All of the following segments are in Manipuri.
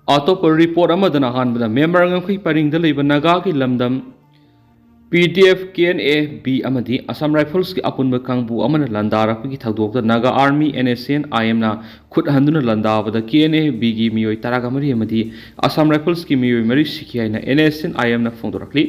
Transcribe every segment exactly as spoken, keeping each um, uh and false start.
ꯑꯇꯣꯞꯄ ꯔꯤꯄꯣꯔꯠ ꯑꯃꯗꯅ ꯑꯍꯥꯟꯕꯗ ꯃ꯭ꯌꯥꯟꯃꯥꯔ ꯉꯝꯈꯩ ꯄꯔꯤꯡꯗ ꯂꯩꯕ ꯅꯥꯒꯥꯒꯤ ꯂꯝꯗꯝ P D F, K N A B ꯑꯃꯗꯤ ꯑꯁꯥꯝ ꯔꯥꯏꯐꯜꯁꯀꯤ ꯑꯄꯨꯟꯕ ꯀꯥꯡꯕꯨ ꯑꯃꯅ ꯂꯥꯟꯗꯥꯔꯛꯄꯒꯤ ꯊꯧꯗꯣꯛꯇ Naga army, N S N I ꯑꯦꯝꯅ ꯈꯨꯠ ꯍꯟꯗꯨꯅ ꯂꯥꯟꯗꯥꯕꯗ ꯀꯦ ꯑꯦꯟ ꯑꯦ ꯕꯤꯒꯤ ꯃꯤꯑꯣꯏ ꯇꯔꯥꯒ ꯃꯔꯤ ꯑꯃꯗꯤ ꯑꯁꯥꯝ ꯔꯥꯏꯐꯜꯁꯀꯤ ꯃꯤꯑꯣꯏ ꯃꯔꯤ ꯁꯤꯈꯤ ꯍꯥꯏꯅ ꯑꯦꯟ ꯑꯦꯁ ꯑꯦꯟ ꯑꯥꯏ ꯑꯦꯝꯅ ꯐꯣꯡꯗꯣꯔꯛꯂꯤ꯫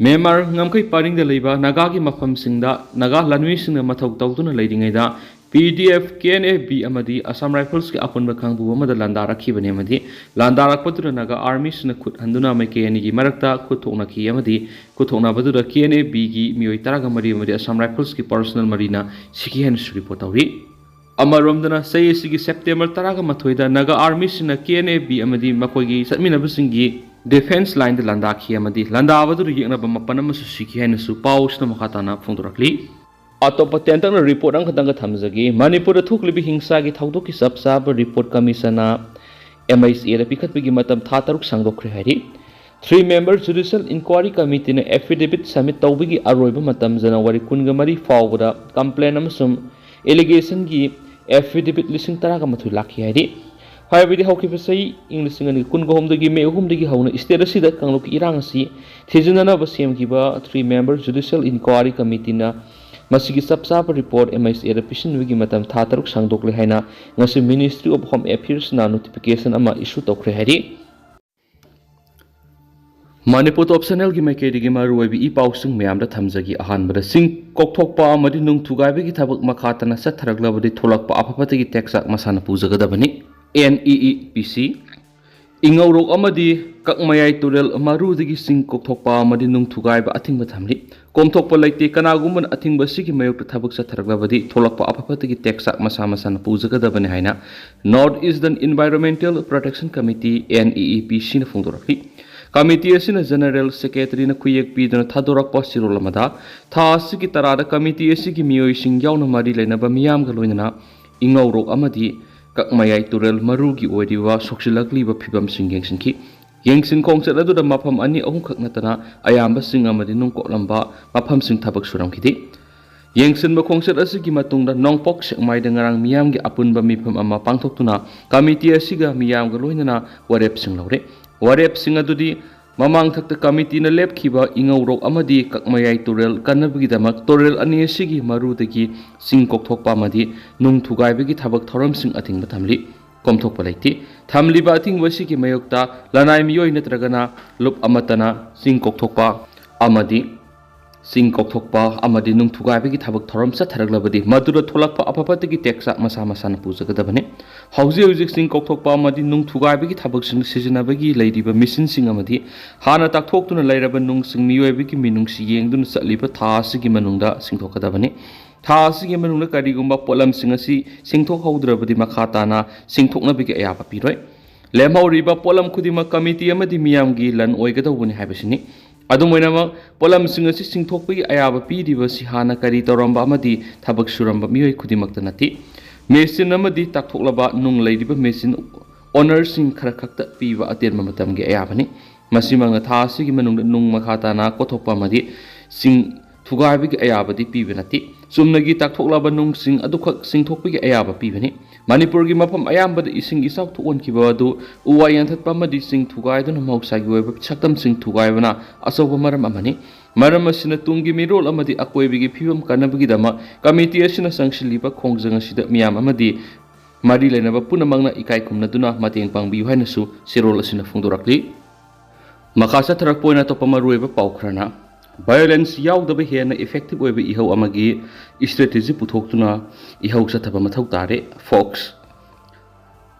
ꯃ꯭ꯌꯥꯟꯃꯥꯔ ꯉꯝꯈꯩ ꯄꯔꯤꯡꯗ ꯂꯩꯕ ꯅꯥꯒꯥꯒꯤ ꯃꯐꯝꯁꯤꯡꯗ ꯅꯥꯒꯥ ꯂꯥꯟꯃꯤꯁꯤꯡꯅ ꯃꯊꯧ ꯇꯧꯗꯨꯅ ꯂꯩꯔꯤꯉꯩꯗ P D F, K N A B ꯑꯃꯗꯤ ꯑꯁꯥꯝ ꯔꯥꯏꯐꯜꯁꯀꯤ ꯑꯄꯨꯟꯕ ꯀꯥꯡꯕꯨ ꯑꯃꯗ ꯂꯥꯟꯗꯥꯔꯛꯈꯤꯕꯅꯤ ꯑꯃꯗꯤ ꯂꯥꯟꯗꯥꯔꯛꯄꯗꯨꯗ ꯅꯥꯒꯥ ꯑꯥꯔꯃꯤꯁꯤꯡꯅ ꯈꯨꯠ ꯍꯟꯗꯨꯅ ꯃꯥꯏꯀꯩ ꯑꯅꯤꯒꯤ ꯃꯔꯛꯇ ꯈꯨꯠ ꯊꯣꯛꯅꯈꯤ ꯑꯃꯗꯤ ꯈꯨꯠ ꯊꯣꯛꯅꯕꯗꯨꯗ ꯀꯦ ꯑꯦꯟ ꯑꯦ ꯕꯤꯒꯤ ꯃꯤꯑꯣꯏ ꯇꯔꯥꯒ ꯃꯔꯤ ꯑꯃꯗꯤ ꯑꯁꯥꯝ ꯔꯥꯏꯐꯜꯁꯀꯤ ꯄꯔꯁꯣꯅꯦꯜ ꯃꯔꯤꯅ ꯁꯤꯈꯤ ꯍꯥꯏꯅꯁꯨ ꯔꯤꯄꯣꯔꯠ ꯇꯧꯔꯤ꯫ ꯑꯃꯔꯣꯝꯗꯅ ꯆꯍꯤ ꯑꯁꯤꯒꯤ ꯁꯦꯞꯇꯦꯝꯕꯔ ꯇꯔꯥꯒ ꯃꯥꯊꯣꯏꯗ ꯅꯥꯒꯥ ꯑꯥꯔꯃꯤꯁꯤꯡꯅ ꯀꯦ ꯑꯦꯟ ꯑꯦ ꯕꯤ ꯑꯃꯗꯤ ꯃꯈꯣꯏꯒꯤ ꯆꯠꯃꯤꯟꯅꯕꯁꯤꯡꯒꯤ ꯗꯤꯐꯦꯟꯁ ꯂꯥꯏꯟꯗ ꯂꯥꯟꯗꯥꯈꯤ ꯑꯃꯗꯤ ꯂꯥꯟꯗꯥꯕꯗꯨꯗ ꯌꯦꯛꯅꯕ ꯃꯥꯄꯟ ꯑꯃꯁꯨ ꯁꯤꯈꯤ ꯍꯥꯏꯅꯁꯨ ꯄꯥꯎꯁꯤꯅ ꯃꯈꯥ ꯇꯥꯅ ꯐꯣꯡꯗꯣꯔꯛꯂꯤ꯫ ꯑꯇꯣꯞꯄ ꯇꯦꯟꯇꯛꯅ ꯔꯤꯄꯣꯔꯠ ꯑꯃꯈꯛꯇꯪꯒ ꯊꯝꯖꯒꯦ꯫ ꯃꯅꯤꯄꯨꯔꯗ ꯊꯣꯛꯂꯤꯕ ꯍꯤꯡꯁꯥꯒꯤ ꯊꯧꯗꯣꯛꯀꯤ ꯆꯞ ꯆꯥꯕ ꯔꯤꯄꯣꯔꯠ ꯀꯃꯤꯁꯟꯅ ꯑꯦꯝ ꯑꯩꯆ ꯑꯦꯗ ꯄꯤꯈꯠꯄꯒꯤ ꯃꯇꯝ ꯊꯥ ꯇꯔꯨꯛ ꯁꯥꯡꯗꯣꯛꯈ꯭ꯔꯦ ꯍꯥꯏꯔꯤ꯫ Three member judicial inquiry committeeꯅ affidavit submit ꯇꯧꯕꯒꯤ ꯑꯔꯣꯏꯕ ꯃꯇꯝ ꯖꯅꯋꯥꯔꯤ ꯀꯨꯟꯒ ꯃꯔꯤ ꯐꯥꯎꯕꯗ complaint ꯑꯃꯁꯨꯡ allegationꯒꯤ affidavit ꯂꯤꯁꯤꯡ ꯇꯔꯥꯒ ꯃꯥꯊꯣꯏ ꯂꯥꯛꯈꯤ ꯍꯥꯏꯔꯤ꯫ ꯍꯥꯏꯕꯗꯤ ꯍꯧꯈꯤꯕ ꯆꯍꯤ ꯏꯪ ꯂꯤꯁꯤꯡ ꯑꯅꯤ ꯀꯨꯟꯒ ꯑꯍꯨꯝꯗꯒꯤ ꯃꯦ ꯑꯍꯨꯝꯗꯒꯤ ꯍꯧꯅ state ꯑꯁꯤꯗ ꯀꯥꯡꯂꯨꯞꯀꯤ ꯏꯔꯥꯡ ꯑꯁꯤ ꯊꯤꯖꯤꯟꯅꯅꯕ ꯁꯦꯝꯈꯤꯕ three member judicial inquiry committeeꯅ ꯃꯁꯤꯒꯤ ꯆꯞ ꯆꯥꯕ ꯔꯤꯄꯣꯔꯠ ꯑꯦꯝ ꯑꯩꯆ ꯑꯦꯗ ꯄꯤꯁꯤꯟꯕꯒꯤ ꯃꯇꯝ ꯊꯥ ꯇꯔꯨꯛ ꯁꯥꯡꯗꯣꯛꯂꯦ ꯍꯥꯏꯅ ꯉꯁꯤ Ministry of Home Affairsꯅ notification ꯑꯃ issue ꯇꯧꯈ꯭ꯔꯦ ꯍꯥꯏꯔꯤ꯫ ꯃꯅꯤꯄꯨꯔ ꯇꯣꯞ ꯆꯦꯅꯦꯜꯒꯤ ꯃꯥꯏꯀꯩꯗꯒꯤ ꯃꯔꯨꯑꯣꯏꯕ ꯏ ꯄꯥꯎꯁꯤꯡ ꯃꯌꯥꯝꯗ ꯊꯝꯖꯒꯦ꯫ ꯑꯍꯥꯟꯕꯗ ꯆꯤꯡ ꯀꯣꯛꯊꯣꯛꯄ ꯑꯃꯗꯤ ꯅꯨꯡ ꯊꯨꯒꯥꯏꯕꯒꯤ ꯊꯕꯛ ꯃꯈꯥ ꯇꯥꯅ ꯆꯠꯊꯔꯛꯂꯕꯗꯤ ꯊꯣꯛꯂꯛꯄ ꯑꯐ ꯐꯠꯇꯒꯤ ꯇꯦꯛꯆꯥꯛ ꯃꯁꯥꯅ ꯄꯨꯖꯒꯗꯕꯅꯤ꯫ ꯑꯦꯟ ꯏ ꯏ ꯄꯤ ꯁꯤ꯫ ꯏꯉꯧꯔꯣꯛ ꯑꯃꯗꯤ ꯀꯛꯃꯌꯥꯏ ꯇꯨꯔꯦꯜ ꯃꯔꯨꯗꯒꯤ ꯆꯤꯡ ꯀꯣꯛꯊꯣꯛꯄ ꯑꯃꯗꯤ ꯅꯨꯡ ꯊꯨꯒꯥꯏꯕ ꯑꯊꯤꯡꯕ ꯊꯝꯂꯤ꯫ ꯀꯣꯝꯊꯣꯛꯄ ꯂꯩꯇꯦ꯫ ꯀꯅꯥꯒꯨꯝꯕꯅ ꯑꯊꯤꯡꯕ ꯑꯁꯤꯒꯤ ꯃꯥꯌꯣꯛꯇ ꯊꯕꯛ ꯆꯠꯊꯔꯛꯂꯕꯗꯤ ꯊꯣꯛꯂꯛꯄ ꯑꯐ ꯐꯠꯇꯒꯤ ꯇꯦꯛꯆꯥꯛ ꯃꯁꯥ ꯃꯁꯥꯅ ꯄꯨꯖꯒꯗꯕꯅꯤ ꯍꯥꯏꯅ North Eastern Environmental Protection Committee, N E E P Cꯅ ꯐꯣꯡꯗꯣꯔꯛꯂꯤ꯫ ꯀꯃꯤꯇꯤ ꯑꯁꯤꯅ ꯖꯦꯅꯔꯦꯜ ꯁꯦꯀ꯭ꯔꯦꯇꯔꯤꯅ ꯈꯨꯌꯦꯛ ꯄꯤꯗꯨꯅ ꯊꯥꯗꯣꯔꯛꯄ ꯆꯦꯔꯣꯜ ꯑꯃꯗ ꯊꯥ ꯑꯁꯤꯒꯤ ꯇꯔꯥꯗ ꯀꯃꯤꯇꯤ ꯑꯁꯤꯒꯤ ꯃꯤꯑꯣꯏꯁꯤꯡ ꯌꯥꯎꯅ ꯃꯔꯤ ꯂꯩꯅꯕ ꯃꯤꯌꯥꯝꯒ ꯂꯣꯏꯅꯅ ꯏꯉꯧꯔꯣꯛ ꯑꯃꯗꯤ ꯀꯛꯃꯌꯥꯏ ꯇꯨꯔꯦꯜ ꯃꯔꯨꯒꯤ ꯑꯣꯏꯔꯤꯕ ꯁꯣꯛꯆꯤꯜꯂꯛꯂꯤꯕ ꯐꯤꯕꯝꯁꯤꯡ ꯌꯦꯡꯁꯤꯟꯈꯤ꯫ ꯌꯦꯡꯁꯤꯟ ꯈꯣꯡꯆꯠ ꯑꯗꯨꯗ ꯃꯐꯝ ꯑꯅꯤ ꯑꯍꯨꯝꯈꯛ ꯅꯠꯇꯅ ꯑꯌꯥꯝꯕꯁꯤꯡ ꯑꯃꯗꯤ ꯅꯨꯡ ꯀꯣꯠꯂꯝꯕ ꯃꯐꯝꯁꯤꯡ ꯊꯕꯛ ꯁꯨꯔꯝꯈꯤꯗꯦ꯫ ꯌꯦꯡꯁꯤꯟꯕ ꯈꯣꯡꯆꯠ ꯑꯁꯤꯒꯤ ꯃꯇꯨꯡꯗ ꯅꯣꯡꯄꯣꯛ ꯁꯦꯛꯃꯥꯏꯗ ꯉꯔꯥꯡ ꯃꯤꯌꯥꯝꯒꯤ ꯑꯄꯨꯟꯕ ꯃꯤꯐꯝ ꯑꯃ ꯄꯥꯡꯊꯣꯛꯇꯨꯅ ꯀꯃꯤꯇꯤ ꯑꯁꯤꯒ ꯃꯤꯌꯥꯝꯒ ꯂꯣꯏꯅꯅ ꯋꯥꯔꯦꯞꯁꯤꯡ ꯂꯧꯔꯦ꯫ ꯋꯥꯔꯦꯞꯁꯤꯡ ꯑꯗꯨꯗꯤ ꯃꯃꯥꯡꯊꯛꯇ ꯀꯃꯤꯇꯤꯅ ꯂꯦꯞꯈꯤꯕ ꯏꯉꯧꯔꯣꯛ ꯑꯃꯗꯤ ꯀꯛꯃꯌꯥꯏ ꯇꯨꯔꯦꯜ ꯀꯟꯅꯕꯒꯤꯗꯃꯛ ꯇꯨꯔꯦꯜ ꯑꯅꯤ ꯑꯁꯤꯒꯤ ꯃꯔꯨꯗꯒꯤ ꯆꯤꯡ ꯀꯣꯛꯊꯣꯛꯄ ꯑꯃꯗꯤ ꯅꯨꯡ ꯊꯨꯒꯥꯏꯕꯒꯤ ꯊꯕꯛ ꯊꯧꯔꯝꯁꯤꯡ ꯑꯊꯤꯡꯕ ꯊꯝꯂꯤ꯫ ꯀꯣꯝꯊꯣꯛꯄ ꯂꯩꯇꯦ꯫ ꯊꯝꯂꯤꯕ ꯑꯊꯤꯡꯕ ꯑꯁꯤꯒꯤ ꯃꯥꯌꯣꯛꯇ ꯂꯅꯥꯏ ꯃꯤꯑꯣꯏ ꯅꯠꯇ꯭ꯔꯒꯅ ꯂꯨꯞ ꯑꯃꯠꯇꯅ ꯆꯤꯡ ꯀꯣꯛꯊꯣꯛꯄ ꯑꯃꯗꯤ ꯆꯤꯡ ꯀꯣꯛꯊꯣꯛꯄ ꯑꯃꯗꯤ ꯅꯨꯡ ꯊꯨꯒꯥꯏꯕꯒꯤ ꯊꯕꯛ ꯊꯧꯔꯝ ꯆꯠꯊꯔꯛꯂꯕꯗꯤ ꯃꯗꯨꯗ ꯊꯣꯛꯂꯛꯄ ꯑꯐ ꯐꯠꯇꯒꯤ ꯇꯦꯛꯆꯥꯛ ꯃꯁꯥ ꯃꯁꯥꯅ ꯄꯨꯖꯒꯗꯕꯅꯤ꯫ ꯍꯧꯖꯤꯛ ꯍꯧꯖꯤꯛ ꯆꯤꯡ ꯀꯣꯛꯊꯣꯛꯄ ꯑꯃꯗꯤ ꯅꯨꯡ ꯊꯨꯒꯥꯏꯕꯒꯤ ꯊꯕꯛꯁꯤꯡ ꯁꯤꯖꯤꯟꯅꯕꯒꯤ ꯂꯩꯔꯤꯕ ꯃꯦꯆꯤꯟꯁꯤꯡ ꯑꯃꯗꯤ ꯍꯥꯟꯅ ꯇꯥꯛꯊꯣꯛꯇꯨꯅ ꯂꯩꯔꯕ ꯅꯨꯡꯁꯤꯡ ꯃꯤꯑꯣꯏꯕꯒꯤ ꯃꯤꯅꯨꯡꯁꯤ ꯌꯦꯡꯗꯨꯅ ꯆꯠꯂꯤꯕ ꯊꯥ ꯑꯁꯤꯒꯤ ꯃꯅꯨꯡꯗ ꯁꯤꯡꯊꯣꯛꯀꯗꯕꯅꯤ꯫ ꯊꯥ ꯑꯁꯤꯒꯤ ꯃꯅꯨꯡꯗ ꯀꯔꯤꯒꯨꯝꯕ ꯄꯣꯠꯂꯝꯁꯤꯡ ꯑꯁꯤ ꯁꯤꯡꯊꯣꯛꯍꯧꯗ꯭ꯔꯕꯗꯤ ꯃꯈꯥ ꯇꯥꯅ ꯁꯤꯡꯊꯣꯛꯅꯕꯒꯤ ꯑꯌꯥꯕ ꯄꯤꯔꯣꯏ꯫ ꯂꯦꯝꯍꯧꯔꯤꯕ ꯄꯣꯠꯂꯝ ꯈꯨꯗꯤꯡꯃꯛ ꯀꯃꯤꯇꯤ ꯑꯃꯗꯤ ꯃꯤꯌꯥꯝꯒꯤ ꯂꯟ ꯑꯣꯏꯒꯗꯧꯕꯅꯤ ꯍꯥꯏꯕꯁꯤꯅꯤ꯫ ꯑꯗꯨꯝ ꯑꯣꯏꯅꯃꯛ, ꯄꯣꯠꯂꯝꯁꯤꯡ ꯑꯁꯤ ꯁꯤꯡꯊꯣꯛꯄꯒꯤ ꯑꯌꯥꯕ ꯄꯤꯔꯤꯕ ꯑꯁꯤ ꯍꯥꯟꯅ ꯀꯔꯤ ꯇꯧꯔꯝꯕ ꯑꯃꯗꯤ ꯊꯕꯛ ꯁꯨꯔꯝꯕ ꯃꯤꯑꯣꯏ ꯈꯨꯗꯤꯡꯃꯛꯇ ꯅꯠꯇꯦ꯫ ꯃꯦꯆꯤꯟ ꯑꯃꯗꯤ ꯇꯥꯛꯊꯣꯛꯂꯕ ꯅꯨꯡ ꯂꯩꯔꯤꯕ ꯃꯦꯆꯤꯟ ꯑꯣꯅꯔꯁꯤꯡ ꯈꯔ ꯈꯛꯇ ꯄꯤꯕ ꯑꯇꯦꯟꯕ ꯃꯇꯝꯒꯤ ꯑꯌꯥꯕꯅꯤ꯫ ꯃꯁꯤꯃꯛꯅ ꯊꯥ ꯑꯁꯤꯒꯤ ꯃꯅꯨꯡꯗ ꯅꯨꯡ ꯃꯈꯥ ꯇꯥꯅ ꯀꯣꯊꯣꯛꯄ ꯑꯃꯗꯤ ꯆꯤꯡ ꯊꯨꯒꯥꯏꯕꯒꯤ ꯑꯌꯥꯕꯗꯤ ꯄꯤꯕ ꯅꯠꯇꯦ꯫ ꯆꯨꯝꯅꯒꯤ ꯇꯥꯛꯊꯣꯛꯂꯕ ꯅꯨꯡꯁꯤꯡ ꯑꯗꯨꯈꯛ ꯆꯤꯡꯊꯣꯛꯄꯒꯤ ꯑꯌꯥꯕ ꯄꯤꯕꯅꯤ꯫ ꯃꯅꯤꯄꯨꯔꯒꯤ ꯃꯐꯝ ꯑꯌꯥꯝꯕꯗ ꯏꯁꯤꯡ ꯏꯆꯥꯎ ꯊꯣꯛꯍꯟꯈꯤꯕ ꯑꯗꯨ ꯎ ꯋꯥ ꯌꯥꯟꯊꯠꯄ ꯑꯃꯗꯤ ꯆꯤꯡ ꯊꯨꯒꯥꯏꯗꯨꯅ ꯃꯍꯧꯁꯥꯒꯤ ꯑꯣꯏꯕ ꯁꯛꯇꯝꯁꯤꯡ ꯊꯨꯒꯥꯏꯕꯅ ꯑꯆꯧꯕ ꯃꯔꯝ ꯑꯃꯅꯤ꯫ ꯃꯔꯝ ꯑꯁꯤꯅ ꯇꯨꯡꯒꯤ ꯃꯤꯔꯣꯜ ꯑꯃꯗꯤ ꯑꯀꯣꯏꯕꯒꯤ ꯐꯤꯕꯝ ꯀꯟꯅꯕꯒꯤꯗꯃꯛ ꯀꯃꯤꯇꯤ ꯑꯁꯤꯅ ꯆꯪꯁꯤꯜꯂꯤꯕ ꯈꯣꯡꯖꯪ ꯑꯁꯤꯗ ꯃꯤꯌꯥꯝ ꯑꯃꯗꯤ ꯃꯔꯤ ꯂꯩꯅꯕ ꯄꯨꯝꯅꯃꯛꯅ ꯏꯀꯥꯏ ꯈꯨꯝꯅꯗꯨꯅ ꯃꯇꯦꯡ ꯄꯥꯡꯕꯤꯌꯨ ꯍꯥꯏꯅꯁꯨ ꯆꯦꯔꯣꯜ ꯑꯁꯤꯅ ꯐꯣꯡꯗꯣꯔꯛꯂꯤ꯫ ꯃꯈꯥ ꯆꯠꯊꯔꯛꯄ ꯑꯣꯏꯅ ꯑꯇꯣꯞꯄ ꯃꯔꯨꯑꯣꯏꯕ ꯄꯥꯎ ꯈꯔꯅ, ꯚꯥꯏꯑꯣꯂꯦꯟꯁ ꯌꯥꯎꯗꯕ ꯍꯦꯟꯅ ꯏꯐꯦꯛꯇꯤꯚ ꯑꯣꯏꯕ ꯏꯍꯧ ꯑꯃꯒꯤ ꯏꯁꯇ꯭ꯔꯦꯇꯦꯖꯤ ꯄꯨꯊꯣꯛꯇꯨꯅ ꯏꯍꯧ ꯆꯠꯊꯕ ꯃꯊꯧ ꯇꯥꯔꯦ, ꯐꯣꯛꯁ꯫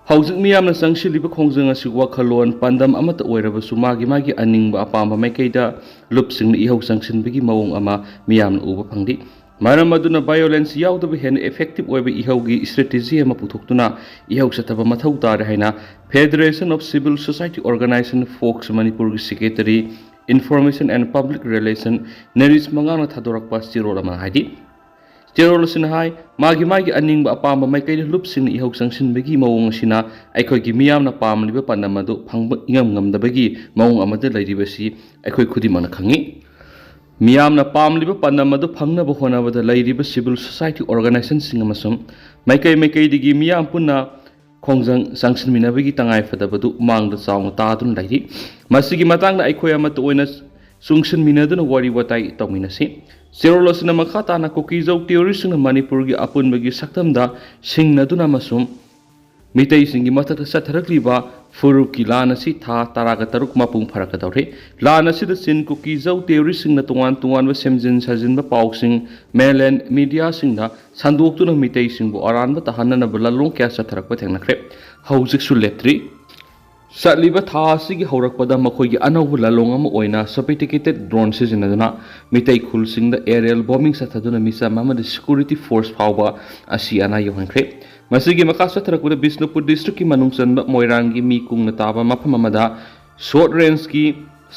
ꯍꯧꯖꯤꯛ ꯃꯤꯌꯥꯝꯅ ꯆꯪꯁꯤꯜꯂꯤꯕ ꯈꯣꯡꯖꯪ ꯑꯁꯤ ꯋꯥꯈꯜꯂꯣꯟ ꯄꯥꯟꯗꯝ ꯑꯃꯠꯇ ꯑꯣꯏꯔꯕꯁꯨ ꯃꯥꯒꯤ ꯃꯥꯒꯤ ꯑꯅꯤꯡꯕ ꯑꯄꯥꯝꯕ ꯃꯥꯏꯀꯩꯗ ꯂꯨꯞꯁꯤꯡꯅ ꯏꯍꯧ ꯆꯪꯁꯤꯟꯕꯒꯤ ꯃꯑꯣꯡ ꯑꯃ ꯃꯤꯌꯥꯝꯅ ꯎꯕ ꯐꯪꯂꯤ꯫ ꯃꯔꯝ ꯑꯗꯨꯅ ꯚꯥꯏꯑꯣꯂꯦꯟꯁ ꯌꯥꯎꯗꯕ ꯍꯦꯟꯅ ꯏꯐꯦꯛꯇꯤꯚ ꯑꯣꯏꯕ ꯏꯍꯧꯒꯤ ꯏꯁꯇ꯭ꯔꯦꯇꯦꯖꯤ ꯑꯃ ꯄꯨꯊꯣꯛꯇꯨꯅ ꯏꯍꯧ ꯆꯠꯊꯕ ꯃꯊꯧ ꯇꯥꯔꯦ ꯍꯥꯏꯅ Federation of Civil Society Organization, ꯐꯣꯛꯁ, ꯃꯅꯤꯄꯨꯔꯒꯤ secretary, Information and Public Relation, Naris ꯃꯉꯥꯡꯅ ꯊꯥꯗꯣꯔꯛꯄ ꯆꯦꯔꯣꯜ ꯑꯃꯅ ꯍꯥꯏꯔꯤ꯫ ꯆꯦꯔꯣꯜ ꯑꯁꯤꯅ ꯍꯥꯏ, ꯃꯥꯒꯤ ꯃꯥꯒꯤ ꯑꯅꯤꯡꯕ ꯑꯄꯥꯝꯕ ꯃꯥꯏꯀꯩꯗ ꯂꯨꯞꯁꯤꯡꯅ ꯏꯍꯧ ꯆꯪꯁꯤꯟꯕꯒꯤ ꯃꯑꯣꯡ ꯑꯁꯤꯅ ꯑꯩꯈꯣꯏꯒꯤ ꯃꯤꯌꯥꯝꯅ ꯄꯥꯝꯂꯤꯕ ꯄꯥꯟꯗꯝ ꯑꯗꯨ ꯐꯪꯕ ꯏꯉꯝ ꯉꯝꯗꯕꯒꯤ ꯃꯑꯣꯡ ꯑꯃꯗ ꯂꯩꯔꯤꯕꯁꯤ ꯑꯩꯈꯣꯏ ꯈꯨꯗꯤꯡꯃꯛꯅ ꯈꯪꯏ꯫ ꯃꯤꯌꯥꯝꯅ ꯄꯥꯝꯂꯤꯕ ꯄꯥꯟꯗꯝ ꯑꯗꯨ ꯐꯪꯅꯕ ꯍꯣꯠꯅꯕꯗ ꯂꯩꯔꯤꯕ civil society organizationꯁꯤꯡ ꯑꯃꯁꯨꯡ ꯃꯥꯏꯀꯩ ꯃꯥꯏꯀꯩꯗꯒꯤ ꯃꯤꯌꯥꯝ ꯄꯨꯟꯅ ꯈꯣꯡꯖꯪ ꯆꯪꯁꯤꯟꯃꯤꯟꯅꯕꯒꯤ ꯇꯉꯥꯏꯐꯗꯕꯗꯨ ꯃꯥꯡꯗ ꯆꯥꯎꯅ ꯇꯥꯗꯨꯅ ꯂꯩꯔꯤ꯫ ꯃꯁꯤꯒꯤ ꯃꯇꯥꯡꯗ ꯑꯩꯈꯣꯏ ꯑꯃꯠꯇ ꯑꯣꯏꯅ ꯆꯨꯡꯁꯤꯟꯃꯤꯟꯅꯗꯨꯅ ꯋꯥꯔꯤ ꯋꯥꯇꯥꯏ ꯇꯧꯃꯤꯟꯅꯁꯤ꯫ ꯆꯦꯔꯣꯜ ꯑꯁꯤꯅ ꯃꯈꯥ ꯇꯥꯅ ꯀꯨꯀꯤꯖꯧ ꯇꯦꯔꯣꯔꯤꯁꯁꯤꯡꯅ ꯃꯅꯤꯄꯨꯔꯒꯤ ꯑꯄꯨꯟꯕꯒꯤ ꯁꯛꯇꯝꯗ ꯁꯤꯡꯅꯗꯨꯅ ꯑꯃꯁꯨꯡ ꯃꯤꯇꯩꯁꯤꯡꯒꯤ ꯃꯊꯛꯇ ꯆꯠꯊꯔꯛꯂꯤꯕ ꯐꯨꯔꯨꯞꯀꯤ ꯂꯥꯟ ꯑꯁꯤ ꯊꯥ ꯇꯔꯥꯒ ꯇꯔꯨꯛ ꯃꯄꯨꯡ ꯐꯥꯔꯛꯀꯗꯧꯔꯦ꯫ ꯂꯥꯟ ꯑꯁꯤꯗ ꯆꯤꯟ ꯀꯨꯀꯤꯖꯧ ꯇꯦꯔꯣꯔꯤꯁꯁꯤꯡꯅ ꯇꯣꯉꯥꯟ ꯇꯣꯉꯥꯟꯕ ꯁꯦꯝꯖꯤꯟ ꯁꯥꯖꯤꯟꯕ ꯄꯥꯎꯁꯤꯡ mainland mediaꯁꯤꯡꯗ ꯁꯟꯗꯣꯛꯇꯨꯅ ꯃꯤꯇꯩꯁꯤꯡꯕꯨ ꯑꯔꯥꯟꯕ ꯇꯥꯍꯟꯅꯅꯕ ꯂꯥꯂꯣꯡ ꯀꯌꯥ ꯆꯠꯊꯔꯛꯄ ꯊꯦꯡꯅꯈ꯭ꯔꯦ꯫ ꯍꯧꯖꯤꯛꯁꯨ ꯂꯦꯞꯇ꯭ꯔꯤ꯫ ꯆꯠꯂꯤꯕ ꯊꯥ ꯑꯁꯤꯒꯤ ꯍꯧꯔꯛꯄꯗ ꯃꯈꯣꯏꯒꯤ ꯑꯅꯧꯕ ꯂꯥꯂꯣꯡ ꯑꯃ ꯑꯣꯏꯅ sophisticated drone ꯁꯤꯖꯤꯟꯅꯗꯨꯅ ꯃꯤꯇꯩ ꯈꯨꯜꯁꯤꯡꯗ aerial bombing ꯆꯠꯊꯗꯨꯅ ꯃꯤꯆꯝ ꯑꯃꯗꯤ security force ꯐꯥꯎꯕ ꯑꯁꯤ ꯑꯅꯥ ꯌꯧꯍꯟꯈ꯭ꯔꯦ꯫ ꯃꯁꯤꯒꯤ ꯃꯈꯥ ꯆꯠꯊꯔꯛꯄꯗ ꯕꯤꯁꯅꯨꯄꯨꯔ districtꯀꯤ ꯃꯅꯨꯡ ꯆꯟꯕ ꯃꯣꯏꯔꯥꯡꯒꯤ ꯃꯤ ꯀꯨꯡꯅ ꯇꯥꯕ ꯃꯐꯝ ꯑꯃꯗ short rangeꯀꯤ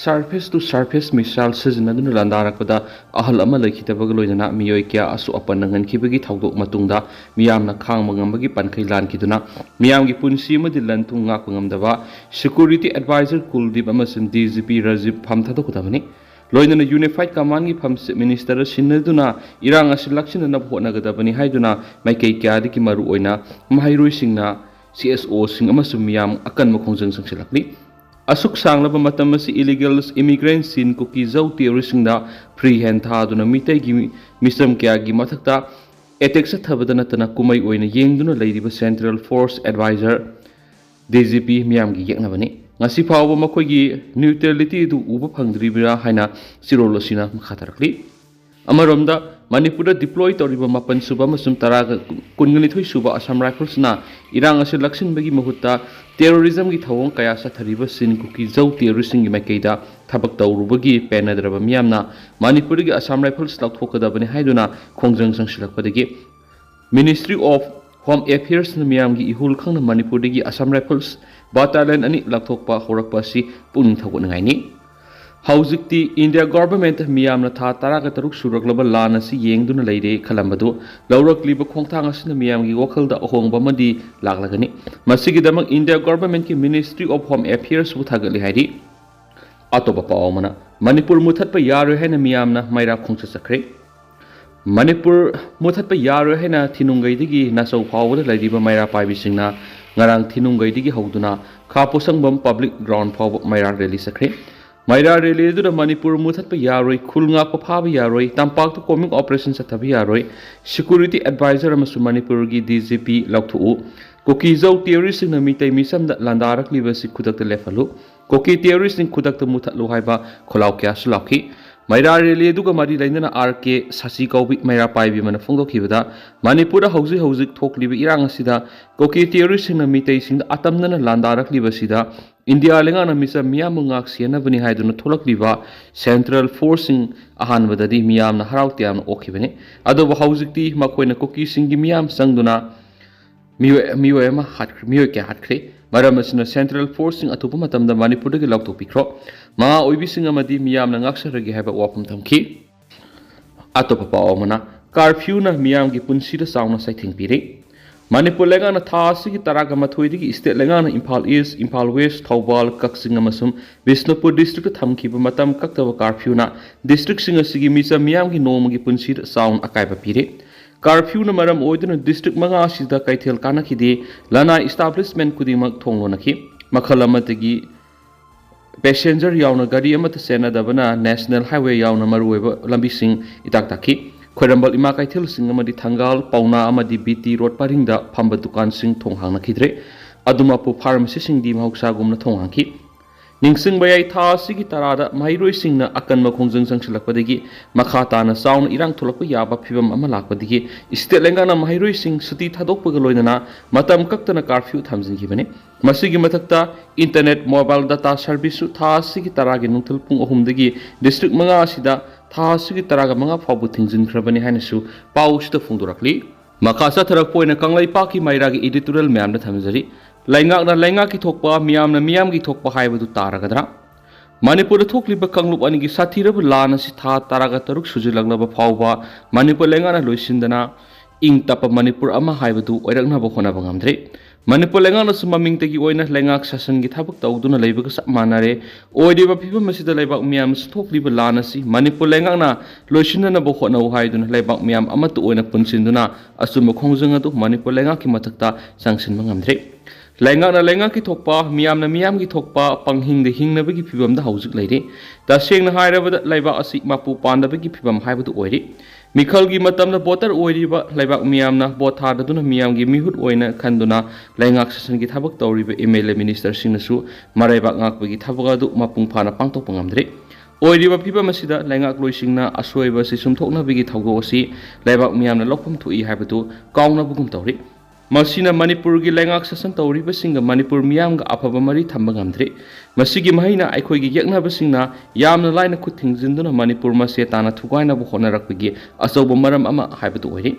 surface to surface missile ꯁꯤꯖꯤꯟꯅꯗꯨꯅ ꯂꯥꯟꯗꯥꯔꯛꯄꯗ ꯑꯍꯜ ꯑꯃ ꯂꯩꯈꯤꯗꯕꯒ ꯂꯣꯏꯅꯅ ꯃꯤꯑꯣꯏ ꯀꯌꯥ ꯑꯁꯣꯛ ꯑꯄꯟ ꯅꯪꯍꯟꯈꯤꯕꯒꯤ ꯊꯧꯗꯣꯛ ꯃꯇꯨꯡꯗ ꯃꯤꯌꯥꯝꯅ ꯈꯥꯡꯕ ꯉꯝꯕꯒꯤ ꯄꯟꯈꯩ ꯂꯥꯟꯈꯤꯗꯨꯅ ꯃꯤꯌꯥꯝꯒꯤ ꯄꯨꯟꯁꯤ ꯑꯃꯗꯤ ꯂꯟ ꯊꯨꯝ ꯉꯥꯛꯄ ꯉꯝꯗꯕ security advisor ꯀꯨꯜꯗꯤꯞ ꯑꯃꯁꯨꯡ DGP ꯔꯥꯖꯤꯞ ꯐꯝ ꯊꯥꯗꯣꯛꯀꯗꯕꯅꯤ꯫ ꯂꯣꯏꯅꯅ Unified Commandꯀꯤ ꯐꯝ Chief Ministerꯗ ꯁꯤꯟꯅꯗꯨꯅ ꯏꯔꯥꯡ ꯑꯁꯤ ꯂꯥꯛꯁꯤꯟꯅꯅꯕ ꯍꯣꯠꯅꯒꯗꯕꯅꯤ ꯍꯥꯏꯗꯨꯅ ꯃꯥꯏꯀꯩ ꯀꯌꯥꯗꯒꯤ ꯃꯔꯨꯑꯣꯏꯅ ꯃꯍꯩꯔꯣꯏꯁꯤꯡꯅ, CSOꯁꯤꯡ ꯑꯃꯁꯨꯡ ꯃꯤꯌꯥꯝ ꯑꯀꯟꯕ ꯈꯣꯡꯖꯪ ꯆꯪꯁꯤꯜꯂꯛꯂꯤ꯫ ꯑꯁꯨꯛ ꯁꯥꯡꯂꯕ ꯃꯇꯝ ꯑꯁꯤ illegal immigrant ꯆꯤꯟ ꯀꯨꯀꯤꯖꯧ ꯇꯦꯔꯣꯔꯤꯁꯁꯤꯡꯗ free hand ꯊꯥꯗꯨꯅ ꯃꯤꯇꯩꯒꯤ ꯃꯤꯆꯝ ꯀꯌꯥꯒꯤ ꯃꯊꯛꯇ attack ꯆꯠꯊꯕꯗ ꯅꯠꯇꯅ ꯀꯨꯝꯍꯩ ꯑꯣꯏꯅ ꯌꯦꯡꯗꯨꯅ ꯂꯩꯔꯤꯕ Central Force Advisor, DGP ꯃꯤꯌꯥꯝꯒꯤ ꯌꯦꯛꯅꯕꯅꯤ꯫ ꯉꯁꯤ ꯐꯥꯎꯕ ꯃꯈꯣꯏꯒꯤ neutrality ꯑꯗꯨ ꯎꯕ ꯐꯪꯗ꯭ꯔꯤꯕ꯭ꯔꯥ ꯍꯥꯏꯅ ꯆꯦꯔꯣꯜ ꯑꯁꯤꯅ ꯃꯈꯥ ꯇꯥꯔꯛꯂꯤ꯫ ꯑꯃꯔꯣꯝꯗ, ꯃꯅꯤꯄꯨꯔꯗ deploy ꯇꯧꯔꯤꯕ ꯃꯥꯄꯟ ꯁꯨꯕ ꯑꯃꯁꯨꯡ ꯇꯔꯥꯒ ꯀꯨꯟꯒ ꯅꯤꯊꯣꯏ ꯁꯨꯕ Assam Riflesꯅ ꯏꯔꯥꯡ ꯑꯁꯤ ꯂꯥꯛꯁꯤꯟꯕꯒꯤ ꯃꯍꯨꯠꯇ terrorismꯒꯤ ꯊꯧꯑꯣꯡ ꯀꯌꯥ ꯆꯠꯊꯔꯤꯕ ꯆꯤꯟ ꯀꯨꯀꯤꯖꯧ ꯇꯦꯔꯣꯔꯤꯁꯁꯤꯡꯒꯤ ꯃꯥꯏꯀꯩꯗ ꯊꯕꯛ ꯇꯧꯔꯨꯕꯒꯤ ꯄꯦꯟꯅꯗ꯭ꯔꯕ ꯃꯤꯌꯥꯝꯅ ꯃꯅꯤꯄꯨꯔꯗꯒꯤ Assam Rifles ꯂꯧꯊꯣꯛꯀꯗꯕꯅꯤ ꯍꯥꯏꯗꯨꯅ ꯈꯣꯡꯖꯪ ꯆꯪꯁꯤꯜꯂꯛꯄꯗꯒꯤ Ministry of Home Affairsꯅ ꯃꯤꯌꯥꯝꯒꯤ ꯏꯍꯨꯜ ꯈꯪꯅ ꯃꯅꯤꯄꯨꯔꯗꯒꯤ Assam Rifles battalion ꯑꯅꯤ ꯂꯧꯊꯣꯛꯄ ꯍꯧꯔꯛꯄ ꯑꯁꯤ ꯄꯨꯛꯅꯤꯡ ꯊꯧꯒꯠꯅꯤꯡꯉꯥꯏꯅꯤ꯫ ꯍꯧꯖꯤꯛꯇꯤ India Government ꯃꯤꯌꯥꯝꯅ ꯊꯥ ꯇꯔꯥꯒ ꯇꯔꯨꯛ ꯁꯨꯔꯛꯂꯕ ꯂꯥꯟ ꯑꯁꯤ ꯌꯦꯡꯗꯨꯅ ꯂꯩꯔꯦ ꯈꯜꯂꯝꯕꯗꯨ ꯂꯧꯔꯛꯂꯤꯕ ꯈꯣꯡꯊꯥꯡ ꯑꯁꯤꯅ ꯃꯤꯌꯥꯝꯒꯤ ꯋꯥꯈꯜꯗ ꯑꯍꯣꯡꯕ ꯑꯃꯗꯤ ꯂꯥꯛꯂꯒꯅꯤ꯫ ꯃꯁꯤꯒꯤꯗꯃꯛ India Governmentꯀꯤ Ministry of Home Affairsꯕꯨ ꯊꯥꯒꯠꯂꯤ ꯍꯥꯏꯔꯤ꯫ ꯑꯇꯣꯞꯄ ꯄꯥꯎ ꯑꯃꯅ, ꯃꯅꯤꯄꯨꯔ ꯃꯨꯊꯠꯄ ꯌꯥꯔꯣꯏ ꯍꯥꯏꯅ ꯃꯤꯌꯥꯝꯅ ꯃꯩꯔꯥ ꯈꯣꯡꯆꯠ ꯆꯠꯈ꯭ꯔꯦ꯫ ꯃꯅꯤꯄꯨꯔ ꯃꯨꯊꯠꯄ ꯌꯥꯔꯣꯏ ꯍꯥꯏꯅ ꯊꯤꯅꯨꯡꯒꯩꯗꯒꯤ ꯅꯥꯆꯧ ꯐꯥꯎꯕꯗ ꯂꯩꯔꯤꯕ ꯃꯩꯔꯥ ꯄꯥꯏꯕꯤꯁꯤꯡꯅ ꯉꯔꯥꯡ ꯊꯤꯅꯨꯡꯒꯩꯗꯒꯤ ꯍꯧꯗꯨꯅ ꯈꯥ ꯄꯣꯁꯪꯕꯝ ꯄꯕ꯭ꯂꯤꯛ ꯒ꯭ꯔꯥꯎꯟ ꯐꯥꯎꯕ ꯃꯩꯔꯥ ꯔꯦꯂꯤ ꯆꯠꯈ꯭ꯔꯦ꯫ ꯃꯩꯔꯥ ꯔꯦꯂꯤ ꯑꯗꯨꯗ ꯃꯅꯤꯄꯨꯔ ꯃꯨꯊꯠꯄ ꯌꯥꯔꯣꯏ, ꯈꯨꯜ ꯉꯥꯛꯄ ꯐꯥꯕ ꯌꯥꯔꯣꯏ, ꯇꯝꯄꯥꯛꯇ ꯀꯣꯃꯤꯡ ꯑꯣꯄꯔꯦꯁꯟ ꯆꯠꯊꯕ ꯌꯥꯔꯣꯏ, ꯁꯦꯀ꯭ꯌꯨꯔꯤꯇꯤ ꯑꯦꯗꯚꯥꯏꯖꯔ ꯑꯃꯁꯨꯡ ꯃꯅꯤꯄꯨꯔꯒꯤ ꯗꯤ ꯖꯤ ꯄꯤ ꯂꯧꯊꯣꯛꯎ, ꯀꯨꯀꯤ ꯖꯧ ꯇꯦꯔꯣꯔꯤꯁꯁꯤꯡꯅ ꯃꯤꯇꯩ ꯃꯤꯆꯝꯗ ꯂꯥꯟꯗꯥꯔꯛꯂꯤꯕ ꯑꯁꯤ ꯈꯨꯗꯛꯇ ꯂꯦꯞꯍꯜꯂꯨ, ꯀꯨꯀꯤ ꯇꯦꯔꯣꯔꯤꯁꯁꯤꯡ ꯈꯨꯗꯛꯇ ꯃꯨꯊꯠꯂꯨ ꯍꯥꯏꯕ ꯈꯣꯜꯂꯥꯎ ꯀꯌꯥꯁꯨ ꯂꯥꯎꯈꯤ꯫ ꯃꯩꯔꯥ ꯔꯦꯂꯤ ꯑꯗꯨꯒ ꯃꯔꯤ ꯂꯩꯅꯅ ꯑꯥꯔ ꯀꯦ ꯁꯥꯁꯤ ꯀꯧꯕꯤ ꯃꯩꯔꯥ ꯄꯥꯏꯕꯤ ꯑꯃꯅ ꯐꯣꯡꯗꯣꯛꯈꯤꯕꯗ, ꯃꯅꯤꯄꯨꯔꯗ ꯍꯧꯖꯤꯛ ꯍꯧꯖꯤꯛ ꯊꯣꯛꯂꯤꯕ ꯏꯔꯥꯡ ꯑꯁꯤꯗ ꯀꯨꯀꯤ ꯇꯦꯔꯣꯔꯤꯁꯁꯤꯡꯅ ꯃꯤꯇꯩꯁꯤꯡꯗ ꯑꯇꯝꯅꯅ ꯂꯥꯟꯗꯥꯔꯛꯂꯤꯕ ꯑꯁꯤꯗ ꯏꯟꯗꯤꯌꯥ ꯂꯩꯉꯥꯛꯅ ꯃꯤꯆꯝ ꯃꯤꯌꯥꯝꯕꯨ ꯉꯥꯛ ꯁꯦꯟꯅꯕꯅꯤ ꯍꯥꯏꯗꯨꯅ ꯊꯣꯛꯂꯛꯂꯤꯕ ꯁꯦꯟꯇ꯭ꯔꯦꯜ ꯐꯣꯔꯁꯁꯤꯡ ꯑꯍꯥꯟꯕꯗꯗꯤ ꯃꯤꯌꯥꯝꯅ ꯍꯔꯥꯎ ꯇꯌꯥꯝꯅ ꯑꯣꯛꯈꯤꯕꯅꯤ꯫ ꯑꯗꯨꯕꯨ ꯍꯧꯖꯤꯛꯇꯤ ꯃꯈꯣꯏꯅ ꯀꯨꯀꯤꯁꯤꯡꯒꯤ ꯃꯤꯌꯥꯝ ꯆꯪꯗꯨꯅ ꯃꯤꯑꯣꯏ, ꯃꯤꯑꯣꯏ ꯑꯃ ꯍꯥꯠꯈ꯭ꯔꯦ, ꯃꯤꯑꯣꯏ ꯀꯌꯥ ꯍꯥꯠꯈ꯭ꯔꯦ꯫ ꯃꯔꯝ ꯑꯁꯤꯅ ꯁꯦꯟꯇ꯭ꯔꯦꯜ ꯐꯣꯔꯁꯁꯤꯡ ꯑꯊꯨꯕ ꯃꯇꯝꯗ ꯃꯅꯤꯄꯨꯔꯗꯒꯤ ꯂꯧꯊꯣꯛꯄꯤꯈ꯭ꯔꯣ꯫ ꯃꯉꯥ ꯑꯣꯏꯕꯤꯁꯤꯡ ꯑꯃꯗꯤ ꯃꯤꯌꯥꯝꯅ ꯉꯥꯛꯆꯔꯒꯦ ꯍꯥꯏꯕ ꯋꯥꯐꯝ ꯊꯝꯈꯤ꯫ ꯑꯇꯣꯞꯄ ꯄꯥꯎ ꯑꯃꯅ, ꯀꯥꯔꯐ꯭ꯌꯨꯅ ꯃꯤꯌꯥꯝꯒꯤ ꯄꯨꯟꯁꯤꯗ ꯆꯥꯎꯅ ꯆꯩꯊꯦꯡ ꯄꯤꯔꯦ꯫ ꯃꯅꯤꯄꯨꯔ ꯂꯩꯉꯥꯛꯅ ꯊꯥ ꯑꯁꯤꯒꯤ ꯇꯔꯥꯒ ꯃꯥꯊꯣꯏꯗꯒꯤ ꯁ꯭ꯇꯦꯠ ꯂꯩꯉꯥꯛꯅ ꯏꯝꯐꯥꯜ ꯏꯁ, ꯏꯝꯐꯥꯜ ꯋꯦꯁ, ꯊꯧꯕꯥꯜ, ꯀꯛꯆꯤꯡ ꯑꯃꯁꯨꯡ ꯕꯤꯁꯅꯨꯄꯨꯔ ꯗꯤꯁꯇ꯭ꯔꯤꯛꯇ ꯊꯝꯈꯤꯕ ꯃꯇꯝ ꯀꯛꯇꯕ ꯀꯥꯔꯐ꯭ꯌꯨꯅ ꯗꯤꯁꯇ꯭ꯔꯤꯛꯁꯤꯡ ꯑꯁꯤꯒꯤ ꯃꯤꯆꯝ ꯃꯤꯌꯥꯝꯒꯤ ꯅꯣꯡꯃꯒꯤ ꯄꯨꯟꯁꯤꯗ ꯆꯥꯎꯅ ꯑꯀꯥꯏꯕ ꯄꯤꯔꯦ꯫ ꯀꯥꯔꯐ꯭ꯌꯨꯅ ꯃꯔꯝ ꯑꯣꯏꯗꯨꯅ ꯗꯤꯁꯇ꯭ꯔꯤꯛ ꯃꯉꯥ ꯑꯁꯤꯗ ꯀꯩꯊꯦꯜ ꯀꯥꯟꯅꯈꯤꯗꯦ, ꯂꯅꯥꯏ ꯏꯁꯇꯥꯕ꯭ꯂꯤꯁꯃꯦꯟ ꯈꯨꯗꯤꯡꯃꯛ ꯊꯣꯡ ꯂꯣꯟꯅꯈꯤ꯫ ꯃꯈꯜ ꯑꯃꯗꯒꯤ ꯄꯦꯁꯦꯟꯖꯔ ꯌꯥꯎꯅ ꯒꯥꯔꯤ ꯑꯃꯠꯇ ꯆꯦꯟꯅꯗꯕꯅ ꯅꯦꯁꯅꯦꯜ ꯍꯥꯏꯋꯦ ꯌꯥꯎꯅ ꯃꯔꯨꯑꯣꯏꯕ ꯂꯝꯕꯤꯁꯤꯡ ꯏꯇꯥꯛ ꯇꯥꯛꯈꯤ꯫ ꯈ꯭ꯋꯥꯏꯔꯝꯕꯟ ꯏꯃꯥ ꯀꯩꯊꯦꯜꯁꯤꯡ ꯑꯃꯗꯤ ꯊꯪꯒꯥꯜ, ꯄꯥꯎꯅꯥ ꯑꯃꯗꯤ ꯕꯤ ꯇꯤ ꯔꯣꯗ ꯄꯔꯤꯡꯗ ꯐꯝꯕ ꯗꯨꯀꯥꯟꯁꯤꯡ ꯊꯣꯡ ꯍꯥꯡꯅꯈꯤꯗ꯭ꯔꯦ꯫ ꯑꯗꯨꯃꯛꯄꯨ ꯐꯥꯔꯃꯥꯁꯤꯁꯤꯡꯗꯤ ꯃꯍꯧꯁꯥꯒꯨꯝꯅ ꯊꯣꯡ ꯍꯥꯡꯈꯤ꯫ ꯅꯤꯡꯁꯤꯡꯕ ꯌꯥꯏ, ꯊꯥ ꯑꯁꯤꯒꯤ ꯇꯔꯥꯗ ꯃꯍꯩꯔꯣꯏꯁꯤꯡꯅ ꯑꯀꯟꯕ ꯈꯣꯡꯖꯪ ꯆꯪꯁꯤꯜꯂꯛꯄꯗꯒꯤ ꯃꯈꯥ ꯇꯥꯅ ꯆꯥꯎꯅ ꯏꯔꯥꯡ ꯊꯣꯛꯂꯛꯄ ꯌꯥꯕ ꯐꯤꯚꯝ ꯑꯃ ꯂꯥꯛꯄꯗꯒꯤ ꯁ꯭ꯇꯦꯠ ꯂꯩꯉꯥꯛꯅ ꯃꯍꯩꯔꯣꯏꯁꯤꯡ ꯁꯨꯇꯤ ꯊꯥꯗꯣꯛꯄꯒ ꯂꯣꯏꯅꯅ ꯃꯇꯝ ꯀꯛꯇꯅ ꯀꯥꯔꯐ꯭ꯌꯨ ꯊꯝꯖꯤꯟꯈꯤꯕꯅꯤ꯫ ꯃꯁꯤꯒꯤ ꯃꯊꯛꯇ ꯏꯟꯇꯔꯅꯦꯠ, ꯃꯣꯕꯥꯏꯜ ꯗꯇꯥ ꯁꯔꯚꯤꯁꯁꯨ ꯊꯥ ꯑꯁꯤꯒꯤ ꯇꯔꯥꯒꯤ ꯅꯨꯡꯊꯤꯜ ꯄꯨꯡ ꯑꯍꯨꯝꯗꯒꯤ ꯗꯤꯁꯇ꯭ꯔꯤꯛ ꯃꯉꯥ ꯑꯁꯤꯗ ꯊꯥ ꯑꯁꯤꯒꯤ ꯇꯔꯥꯒ ꯃꯉꯥ ꯐꯥꯎꯕ ꯊꯤꯡꯖꯤꯟꯈ꯭ꯔꯕꯅꯤ ꯍꯥꯏꯅꯁꯨ ꯄꯥꯎ ꯑꯁꯤꯗ ꯐꯣꯡꯗꯣꯔꯛꯂꯤ꯫ ꯃꯈꯥ ꯆꯠꯊꯔꯛꯄ ꯑꯣꯏꯅ ꯀꯪꯂꯩꯄꯥꯛꯀꯤ ꯃꯩꯔꯥꯒꯤ ꯏꯗꯤꯇꯣꯔꯤꯌꯦꯜ ꯃꯌꯥꯝꯗ ꯊꯝꯖꯔꯤ꯫ ꯂꯩꯉꯥꯛꯅ ꯂꯩꯉꯥꯛꯀꯤ ꯊꯣꯛꯄ, ꯃꯤꯌꯥꯝꯅ ꯃꯤꯌꯥꯝꯒꯤ ꯊꯣꯛꯄ ꯍꯥꯏꯕꯗꯨ ꯇꯥꯔꯒꯗ꯭ꯔꯥ? ꯃꯅꯤꯄꯨꯔꯗ ꯊꯣꯛꯂꯤꯕ ꯀꯥꯡꯂꯨꯞ ꯑꯅꯤꯒꯤ ꯁꯥꯊꯤꯔꯕ ꯂꯥꯟ ꯑꯁꯤ ꯊꯥ ꯇꯔꯥꯒ ꯇꯔꯨꯛ ꯁꯨꯖꯤꯜꯂꯛꯂꯕ ꯐꯥꯎꯕ ꯃꯅꯤꯄꯨꯔ ꯂꯩꯉꯥꯛꯅ ꯂꯣꯏꯁꯤꯟꯗꯅ ꯏꯪ ꯇꯞꯄ ꯃꯅꯤꯄꯨꯔ ꯑꯃ ꯍꯥꯏꯕꯗꯨ ꯑꯣꯏꯔꯛꯅꯕ ꯍꯣꯠꯅꯕ ꯉꯝꯗ꯭ꯔꯤ꯫ ꯃꯅꯤꯄꯨꯔ ꯂꯩꯉꯥꯛꯅꯁꯨ ꯃꯃꯤꯡꯇꯒꯤ ꯑꯣꯏꯅ ꯂꯩꯉꯥꯛ ꯁꯥꯁꯟꯒꯤ ꯊꯕꯛ ꯇꯧꯗꯨꯅ ꯂꯩꯕꯒ ꯆꯞ ꯃꯥꯟꯅꯔꯦ꯫ ꯑꯣꯏꯔꯤꯕ ꯐꯤꯕꯝ ꯑꯁꯤꯗ ꯂꯩꯕꯥꯛ ꯃꯤꯌꯥꯝꯅꯁꯨ ꯊꯣꯛꯂꯤꯕ ꯂꯥꯟ ꯑꯁꯤ ꯃꯅꯤꯄꯨꯔ ꯂꯩꯉꯥꯛꯅ ꯂꯣꯏꯁꯤꯟꯅꯅꯕ ꯍꯣꯠꯅꯧ ꯍꯥꯏꯗꯨꯅ ꯂꯩꯕꯥꯛ ꯃꯤꯌꯥꯝ ꯑꯃꯠꯇ ꯑꯣꯏꯅ ꯄꯨꯟꯁꯤꯟꯗꯨꯅ ꯑꯆꯨꯝꯕ ꯈꯣꯡꯖꯪ ꯑꯗꯨ ꯃꯅꯤꯄꯨꯔ ꯂꯩꯉꯥꯛꯀꯤ ꯃꯊꯛꯇ ꯆꯪꯁꯤꯟꯕ ꯉꯝꯗ꯭ꯔꯦ꯫ ꯂꯩꯉꯥꯛꯅ ꯂꯩꯉꯥꯛꯀꯤ ꯊꯣꯛꯄ, ꯃꯤꯌꯥꯝꯅ ꯃꯤꯌꯥꯝꯒꯤ ꯊꯣꯛꯄ ꯄꯪꯍꯤꯡꯗ ꯍꯤꯡꯅꯕꯒꯤ ꯐꯤꯕꯝꯗ ꯍꯧꯖꯤꯛ ꯂꯩꯔꯤ꯫ ꯇꯁꯦꯡꯅ ꯍꯥꯏꯔꯕꯗ ꯂꯩꯕꯥꯛ ꯑꯁꯤ ꯃꯄꯨ ꯄꯥꯟꯗꯕꯒꯤ ꯐꯤꯕꯝ ꯍꯥꯏꯕꯗꯨ ꯑꯣꯏꯔꯤ꯫ ꯃꯤꯈꯜꯒꯤ ꯃꯇꯝꯗ ꯚꯣꯇꯔ ꯑꯣꯏꯔꯤꯕ ꯂꯩꯕꯥꯛ ꯃꯤꯌꯥꯝꯅ ꯚꯣꯠ ꯊꯥꯗꯗꯨꯅ ꯃꯤꯌꯥꯝꯒꯤ ꯃꯤꯍꯨꯠ ꯑꯣꯏꯅ ꯈꯟꯗꯨꯅ ꯂꯩꯉꯥꯛ ꯁꯥꯁꯟꯒꯤ ꯊꯕꯛ ꯇꯧꯔꯤꯕ ꯑꯦꯝ ꯑꯦꯜ ꯑꯦ ꯃꯤꯅꯤꯁꯇꯔꯁꯤꯡꯅꯁꯨ ꯃꯔꯩꯕꯥꯛ ꯉꯥꯛꯄꯒꯤ ꯊꯕꯛ ꯑꯗꯨ ꯃꯄꯨꯡ ꯐꯥꯅ ꯄꯥꯡꯊꯣꯛꯄ ꯉꯝꯗ꯭ꯔꯤ꯫ ꯑꯣꯏꯔꯤꯕ ꯐꯤꯕꯝ ꯑꯁꯤꯗ ꯂꯩꯉꯥꯛꯂꯣꯏꯁꯤꯡꯅ ꯑꯁꯣꯏꯕ ꯑꯁꯤ ꯆꯨꯝꯊꯣꯛꯅꯕꯒꯤ ꯊꯧꯗꯣꯛ ꯑꯁꯤ ꯂꯩꯕꯥꯛ ꯃꯤꯌꯥꯝꯅ ꯂꯧꯐꯝ ꯊꯣꯛꯏ ꯍꯥꯏꯕꯗꯨ ꯀꯥꯎꯅꯕꯒꯨꯝ ꯇꯧꯔꯤ꯫ ꯃꯁꯤꯅ ꯃꯅꯤꯄꯨꯔꯒꯤ ꯂꯩꯉꯥꯛ ꯁꯥꯁꯟ ꯇꯧꯔꯤꯕꯁꯤꯡꯒ ꯃꯅꯤꯄꯨꯔ ꯃꯤꯌꯥꯝꯒ ꯑꯐꯕ ꯃꯔꯤ ꯊꯝꯕ ꯉꯝꯗ꯭ꯔꯤ꯫ ꯃꯁꯤꯒꯤ ꯃꯍꯩꯅ ꯑꯩꯈꯣꯏꯒꯤ ꯌꯦꯛꯅꯕꯁꯤꯡꯅ ꯌꯥꯝꯅ ꯂꯥꯏꯅ ꯈꯨꯠ ꯊꯤꯡꯖꯤꯟꯗꯨꯅ ꯃꯅꯤꯄꯨꯔ ꯃꯁꯦ ꯇꯥꯅ ꯊꯨꯒꯥꯏꯅꯕ ꯍꯣꯠꯅꯔꯛꯄꯒꯤ ꯑꯆꯧꯕ ꯃꯔꯝ ꯑꯃ ꯍꯥꯏꯕꯗꯨ ꯑꯣꯏꯔꯤ꯫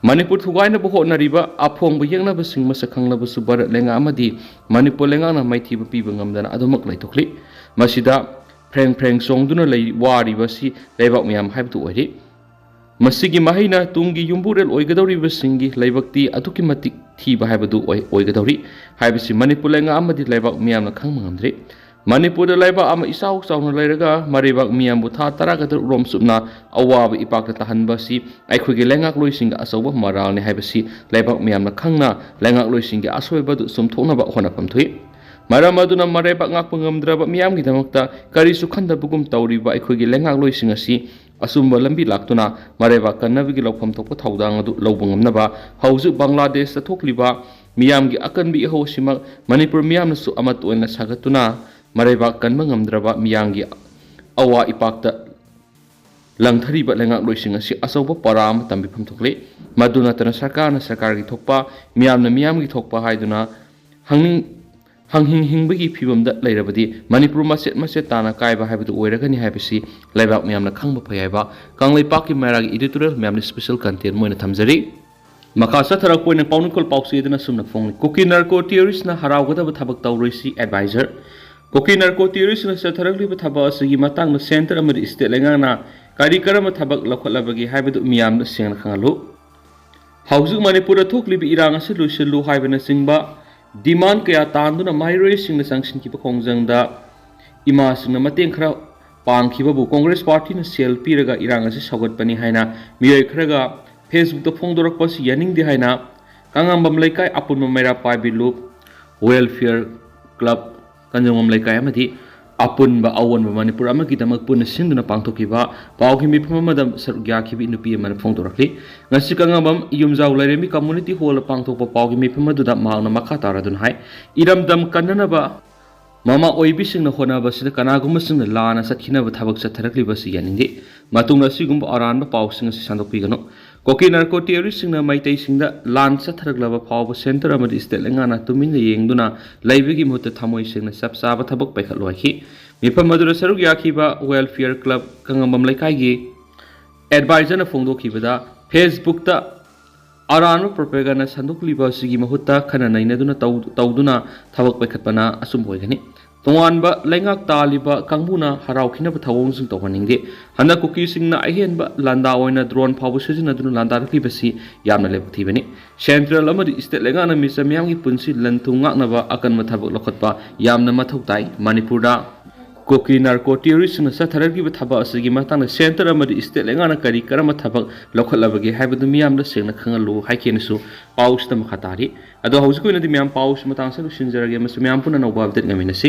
ꯃꯅꯤꯄꯨꯔ ꯊꯨꯒꯥꯏꯅꯕ ꯍꯣꯠꯅꯔꯤꯕ ꯑꯐꯣꯡꯕ ꯌꯦꯛꯅꯕꯁꯤꯡ ꯃꯁꯛ ꯈꯪꯂꯕꯁꯨ ꯚꯥꯔꯠ ꯂꯩꯉꯥꯛ ꯑꯃꯗꯤ ꯃꯅꯤꯄꯨꯔ ꯂꯩꯉꯥꯛꯅ ꯃꯥꯏꯊꯤꯕ ꯄꯤꯕ ꯉꯝꯗꯅ ꯑꯗꯨꯃꯛ ꯂꯩꯊꯣꯛꯂꯤ꯫ ꯃꯁꯤꯗ ꯐ꯭ꯔꯦꯡ ꯐ꯭ꯔꯦꯡ ꯆꯣꯡꯗꯨꯅ ꯂꯩ, ꯋꯥꯔꯤꯕꯁꯤ ꯂꯩꯕꯥꯛ ꯃꯤꯌꯥꯝ ꯍꯥꯏꯕꯗꯨ ꯑꯣꯏꯔꯤ꯫ ꯃꯁꯤꯒꯤ ꯃꯍꯩꯅ ꯇꯨꯡꯒꯤ ꯌꯨꯝꯕꯨꯔꯦꯜ ꯑꯣꯏꯒꯗꯧꯔꯤꯕꯁꯤꯡꯒꯤ ꯂꯥꯏꯕꯛꯇꯤ ꯑꯗꯨꯛꯀꯤ ꯃꯇꯤꯛ ꯊꯤꯕ ꯍꯥꯏꯕꯗꯨ ꯑꯣꯏ-, ꯑꯣꯏꯒꯗꯧꯔꯤ ꯍꯥꯏꯕꯁꯤ ꯃꯅꯤꯄꯨꯔ ꯂꯩꯉꯥꯛ ꯑꯃꯗꯤ ꯂꯩꯕꯥꯛ ꯃꯤꯌꯥꯝꯅ ꯈꯪꯕ ꯉꯝꯗ꯭ꯔꯤ꯫ ꯃꯅꯤꯄꯨꯔꯗ ꯂꯩꯕꯥꯛ ꯑꯃ ꯏꯆꯥꯎ ꯆꯥꯎꯅ ꯂꯩꯔꯒ ꯃꯔꯩꯕꯥꯛ ꯃꯤꯌꯥꯝꯕꯨ ꯊꯥ ꯇꯔꯥꯒ ꯇꯔꯨꯛ ꯔꯣꯝ ꯆꯨꯞꯅ ꯑꯋꯥꯕ ꯏꯄꯥꯛꯇ ꯇꯥꯍꯟꯕ ꯑꯁꯤ ꯑꯩꯈꯣꯏꯒꯤ ꯂꯩꯉꯥꯛꯂꯣꯏꯁꯤꯡꯒꯤ ꯑꯆꯧꯕ ꯃꯔꯥꯜꯅꯤ ꯍꯥꯏꯕꯁꯤ ꯂꯩꯕꯥꯛ ꯃꯤꯌꯥꯝꯅ ꯈꯪꯅ ꯂꯩꯉꯥꯛꯂꯣꯏꯁꯤꯡꯒꯤ ꯑꯁꯣꯏꯕ ꯑꯗꯨ ꯆꯨꯝꯊꯣꯛꯅꯕ ꯍꯣꯠꯅꯐꯝ ꯊꯣꯛꯏ꯫ ꯃꯔꯝ ꯑꯗꯨꯅ ꯃꯔꯩꯕꯥꯛ ꯉꯥꯛꯄ ꯉꯝꯗ꯭ꯔꯕ ꯃꯤꯌꯥꯝꯒꯤꯗꯃꯛꯇ ꯀꯔꯤꯁꯨ ꯈꯟꯗꯕꯒꯨꯝ ꯇꯧꯔꯤꯕ ꯑꯩꯈꯣꯏꯒꯤ ꯂꯩꯉꯥꯛꯂꯣꯏꯁꯤꯡ ꯑꯁꯤ ꯑꯆꯨꯝꯕ ꯂꯝꯕꯤ ꯂꯥꯛꯇꯨꯅ ꯃꯔꯩꯕꯥꯛ ꯀꯟꯅꯕꯒꯤ ꯂꯧꯐꯝ ꯊꯣꯛꯄ ꯊꯧꯗꯥꯡ ꯑꯗꯨ ꯂꯧꯕ ꯉꯝꯅꯕ ꯍꯧꯖꯤꯛ ꯕꯪꯒ꯭ꯂꯥꯗꯦꯁꯇ ꯊꯣꯛꯂꯤꯕ ꯃꯤꯌꯥꯝꯒꯤ ꯑꯀꯟꯕ ꯏꯍꯧ ꯑꯁꯤꯃꯛ ꯃꯅꯤꯄꯨꯔ ꯃꯤꯌꯥꯝꯅꯁꯨ ꯑꯃꯠꯇ ꯑꯣꯏꯅ ꯁꯥꯒꯠꯇꯨꯅ ꯃꯔꯩꯕꯥꯛ ꯀꯟꯕ ꯉꯝꯗ꯭ꯔꯕ ꯃꯤꯌꯥꯝꯒꯤ ꯑꯋꯥ ꯏꯄꯥꯛꯇ ꯂꯪꯊꯔꯤꯕ ꯂꯩꯉꯥꯛꯂꯣꯏꯁꯤꯡ ꯑꯁꯤ ꯑꯆꯧꯕ ꯄꯔꯥ ꯑꯃ ꯇꯝꯕꯤꯐꯝ ꯊꯣꯛꯂꯤ꯫ ꯃꯗꯨ ꯅꯠꯇꯅ ꯁꯔꯀꯥꯔꯅ ꯁꯔꯀꯥꯔꯒꯤ ꯊꯣꯛꯄ, ꯃꯤꯌꯥꯝꯅ ꯃꯤꯌꯥꯝꯒꯤ ꯊꯣꯛꯄ ꯍꯥꯏꯗꯨꯅ ꯍꯪꯅꯤꯡ-, ꯍꯪꯍꯤꯡ ꯍꯤꯡꯕꯒꯤ ꯐꯤꯕꯝꯗ ꯂꯩꯔꯕꯗꯤ ꯃꯅꯤꯄꯨꯔ ꯃꯆꯦꯠ ꯃꯆꯦꯠ ꯇꯥꯅ ꯀꯥꯏꯕ ꯍꯥꯏꯕꯗꯨ ꯑꯣꯏꯔꯒꯅꯤ ꯍꯥꯏꯕꯁꯤ ꯂꯩꯕꯥꯛ ꯃꯤꯌꯥꯝꯅ ꯈꯪꯕ ꯐꯩ ꯍꯥꯏꯕ ꯀꯪꯂꯩꯄꯥꯛꯀꯤ ꯃꯩꯔꯥꯒꯤ editorial ꯃꯌꯥꯝꯅ special content ꯑꯣꯏꯅ ꯊꯝꯖꯔꯤ꯫ ꯃꯈꯥ ꯆꯠꯊꯔꯛꯄ ꯑꯣꯏꯅ ꯄꯥꯎꯅꯤꯡꯈꯣꯜ ꯄꯥꯎꯆꯦꯗꯅ ꯑꯁꯨꯝꯅ ꯐꯣꯡꯂꯤ, ꯀꯨꯀꯤ ꯅꯥꯔꯀꯣ ꯇꯦꯔꯣꯔꯤꯁꯅ ꯍꯔꯥꯎꯒꯗꯕ ꯊꯕꯛ ꯇꯧꯔꯣꯏꯁꯤ ꯑꯦꯗꯚꯥꯏꯖꯔ꯫ ꯀꯨꯀꯤ ꯅꯥꯔꯀꯣ ꯇꯦꯔꯣꯔꯤꯁꯅ ꯆꯠꯊꯔꯛꯂꯤꯕ ꯊꯕꯛ ꯑꯁꯤꯒꯤ ꯃꯇꯥꯡꯗ ꯁꯦꯟꯇꯔ ꯑꯃꯗꯤ ꯁ꯭ꯇꯦꯠ ꯂꯩꯉꯥꯛꯅ ꯀꯔꯤ ꯀꯔꯝꯕ ꯊꯕꯛ ꯂꯧꯈꯠꯂꯕꯒꯦ ꯍꯥꯏꯕꯗꯨ ꯃꯤꯌꯥꯝꯗ ꯁꯦꯡꯅ ꯈꯪꯍꯜꯂꯨ꯫ ꯍꯧꯖꯤꯛ ꯃꯅꯤꯄꯨꯔꯗ ꯊꯣꯛꯂꯤꯕ ꯏꯔꯥꯡ ꯑꯁꯤ ꯂꯣꯏꯁꯤꯜꯂꯨ ꯍꯥꯏꯕꯅꯆꯤꯡꯕ demand ꯀꯌꯥ ꯇꯥꯟꯗꯨꯅ ꯃꯍꯩꯔꯣꯏꯁꯤꯡꯅ ꯆꯪꯁꯤꯟꯈꯤꯕ ꯈꯣꯡꯖꯪꯗ ꯏꯃꯥꯁꯤꯡꯅ ꯃꯇꯦꯡ ꯈꯔ ꯄꯥꯡꯈꯤꯕꯕꯨ ꯀꯣꯡꯒ꯭ꯔꯦꯁ ꯄꯥꯔꯇꯤꯅ ꯁꯦꯜ ꯄꯤꯔꯒ ꯏꯔꯥꯡ ꯑꯁꯤ ꯁꯧꯒꯠꯄꯅꯤ ꯍꯥꯏꯅ ꯃꯤꯑꯣꯏ ꯈꯔꯒ Facebookꯇ ꯐꯣꯡꯗꯣꯔꯛꯄ ꯑꯁꯤ ꯌꯥꯅꯤꯡꯗꯦ ꯍꯥꯏꯅ ꯀꯉꯥꯝꯕꯝ ꯂꯩꯀꯥꯏ ꯑꯄꯨꯟꯕ ꯃꯩꯔꯥ ꯄꯥꯏꯕꯤ ꯂꯨꯞ Welfare Club ꯀꯟꯖꯪꯕꯝ ꯂꯩꯀꯥꯏ ꯑꯃꯗꯤ ꯑꯄꯨꯟꯕ ꯑꯑꯣꯟꯕ ꯃꯅꯤꯄꯨꯔ ꯑꯃꯒꯤꯗꯃꯛ ꯄꯨꯟꯅ ꯁꯤꯟꯗꯨꯅ ꯄꯥꯡꯊꯣꯛꯈꯤꯕ ꯄꯥꯎꯒꯤ ꯃꯤꯐꯝ ꯑꯃꯗ ꯁꯔꯨꯛ ꯌꯥꯈꯤꯕ ꯅꯨꯄꯤ ꯑꯃꯅ ꯐꯣꯡꯗꯣꯔꯛꯂꯤ꯫ ꯉꯁꯤ ꯀꯉꯥꯝꯕꯝ ꯌꯨꯝꯖꯥꯎ ꯂꯥꯏꯔꯦꯝꯕꯤ community hallꯗ ꯄꯥꯡꯊꯣꯛꯄ ꯄꯥꯎꯒꯤ ꯃꯤꯐꯝ ꯑꯗꯨꯗ ꯃꯍꯥꯛꯅ ꯃꯈꯥ ꯇꯥꯔꯗꯨꯅ ꯍꯥꯏ, ꯏꯔꯝꯗꯝ ꯀꯟꯅꯅꯕ ꯃꯃꯥ ꯑꯣꯏꯕꯤꯁꯤꯡꯅ ꯍꯣꯠꯅꯕꯁꯤꯗ ꯀꯅꯥꯒꯨꯝꯕꯁꯤꯡꯅ ꯂꯥꯟꯅ ꯆꯠꯈꯤꯅꯕ ꯊꯕꯛ ꯆꯠꯊꯔꯛꯂꯤꯕ ꯑꯁꯤ ꯌꯥꯅꯤꯡꯗꯦ꯫ ꯃꯇꯨꯡꯗ ꯑꯁꯤꯒꯨꯝꯕ ꯑꯔꯥꯟꯕ ꯄꯥꯎꯁꯤꯡ ꯑꯁꯤ ꯁꯟꯗꯣꯛꯄꯤꯒꯅꯨ꯫ ꯀꯨꯀꯤ narco terroristꯁꯤꯡꯅ ꯃꯩꯇꯩꯁꯤꯡꯗ ꯂꯥꯟ ꯆꯠꯊꯔꯛꯂꯕ ꯐꯥꯎꯕ centre ꯑꯃꯗꯤ state ꯂꯩꯉꯥꯛꯅ ꯇꯨꯃꯤꯟꯅ ꯌꯦꯡꯗꯨꯅ ꯂꯩꯕꯒꯤ ꯃꯍꯨꯠꯇ ꯊꯃꯣꯏ ꯁꯦꯡꯅ ꯆꯞ ꯆꯥꯕ ꯊꯕꯛ ꯄꯥꯏꯈꯠꯂꯨ ꯍꯥꯏꯈꯤ꯫ ꯃꯤꯐꯝ ꯑꯗꯨꯗ ꯁꯔꯨꯛ ꯌꯥꯈꯤꯕ Welfare Club ꯀꯉꯥꯝꯕꯝ ꯂꯩꯀꯥꯏꯒꯤ advisorꯅ ꯐꯣꯡꯗꯣꯛꯈꯤꯕꯗ, Facebookꯇ ꯑꯔꯥꯟꯕ propaganda ꯁꯟꯗꯣꯛꯂꯤꯕ ꯑꯁꯤꯒꯤ ꯃꯍꯨꯠꯇ ꯈꯟꯅ ꯅꯩꯅꯗꯨꯅ ꯇꯧ-, ꯇꯧꯗꯨꯅ ꯊꯕꯛ ꯄꯥꯏꯈꯠꯄꯅ ꯑꯆꯨꯝꯕ ꯑꯣꯏꯒꯅꯤ꯫ ꯇꯣꯉꯥꯟꯕ ꯂꯩꯉꯥꯛ ꯇꯥꯜꯂꯤꯕ ꯀꯥꯡꯕꯨꯅ ꯍꯔꯥꯎꯈꯤꯅꯕ ꯊꯧꯑꯣꯡꯁꯤꯡ ꯇꯧꯍꯟꯅꯤꯡꯗꯦ꯫ ꯍꯟꯗꯛ ꯀꯨꯀꯤꯁꯤꯡꯅ ꯑꯍꯦꯟꯕ ꯂꯥꯟꯗꯥ ꯑꯣꯏꯅ drone ꯐꯥꯎꯕ ꯁꯤꯖꯤꯟꯅꯗꯨꯅ ꯂꯥꯟꯗꯥꯔꯛꯂꯤꯕꯁꯤ ꯌꯥꯝꯅ ꯂꯥꯏꯕꯛ ꯊꯤꯕꯅꯤ꯫ Central ꯑꯃꯗꯤ state ꯂꯩꯉꯥꯛꯅ ꯃꯤꯆꯝ ꯃꯤꯌꯥꯝꯒꯤ ꯄꯨꯟꯁꯤ ꯂꯟ ꯊꯨꯝ ꯉꯥꯛꯅꯕ ꯑꯀꯟꯕ ꯊꯕꯛ ꯂꯧꯈꯠꯄ ꯌꯥꯝꯅ ꯃꯊꯧ ꯇꯥꯏ꯫ ꯃꯅꯤꯄꯨꯔꯗ ꯀꯨꯀꯤ narco terroristꯁꯤꯡꯅ ꯆꯠꯊꯔꯛꯂꯤꯕ ꯊꯕꯛ ꯑꯁꯤꯒꯤ ꯃꯇꯥꯡꯗ centre ꯑꯃꯗꯤ state ꯂꯩꯉꯥꯛꯅ ꯀꯔꯤ ꯀꯔꯝꯕ ꯊꯕꯛ ꯂꯧꯈꯠꯂꯕꯒꯦ ꯍꯥꯏꯕꯗꯨ ꯃꯤꯌꯥꯝꯗ ꯁꯦꯡꯅ ꯈꯪꯍꯜꯂꯨ ꯍꯥꯏꯈꯤꯅꯁꯨ ꯄꯥꯎꯁꯤꯗ ꯃꯈꯥ ꯇꯥꯔꯤ꯫ ꯑꯗꯣ ꯍꯧꯖꯤꯛꯀꯤ ꯑꯣꯏꯅꯗꯤ ꯃꯌꯥꯝ ꯄꯥꯎꯁꯤ ꯃꯇꯥꯡꯁꯤꯗ ꯂꯣꯏꯁꯤꯟꯖꯔꯒꯦ꯫ ꯃꯁꯤ ꯃꯌꯥꯝ ꯄꯨꯟꯅ ꯑꯅꯧꯕ update ꯉꯥꯏꯃꯤꯟꯅꯁꯤ꯫